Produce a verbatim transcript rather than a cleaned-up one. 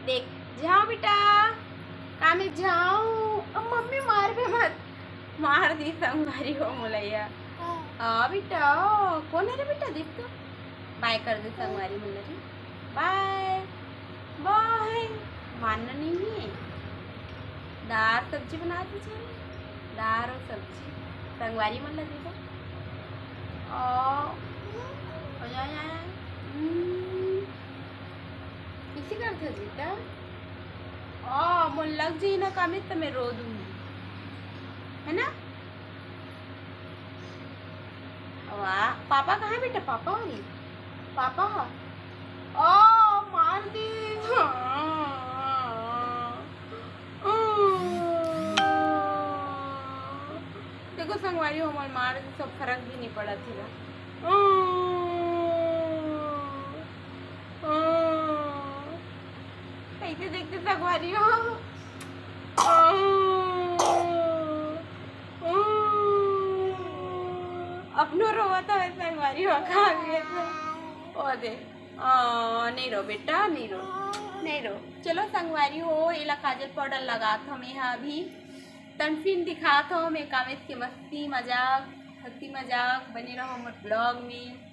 देख, जाओ बेटा, कामे जाओ। अब मम्मी मारबे मत, मार दी संगवारी हो मोला या। हाँ बेटा, कोन हे रे बेटा, देख तो, बाय कर दे संगवारी मन ला रे। बाय बाय। मानना नहीं है। दार सब्जी बना दीजिए, दार और सब्जी संगवारी मन ला दे दो। ओ, ओ, या, या, या। हम्म। किसी करथे बेटा? ओ, मोर लग जाही ना कामे त मैं रो दूंगी, है ना? वाह, पापा कहाँ है बेटा? पापा हो रही, पापा। ओ, मार दी। देखो संगवारी हो, मोर मार दी, सब फर्क भी नहीं पड़ा थी ना। कैसे देखते संगवारी हो? अपनो रोवत हवे संगवारी हो, का ओ दे। आ, नहीं रो बेटा, नहीं रो, नहीं रो। चलो संगवारी हो, एला काजल पाउडर लगात हव मैं हा अभी। तनफिन दिखात हव मैं कामेत के मस्ती मजाक, हंसी मजाक। बने रहो मोर ब्लॉग में।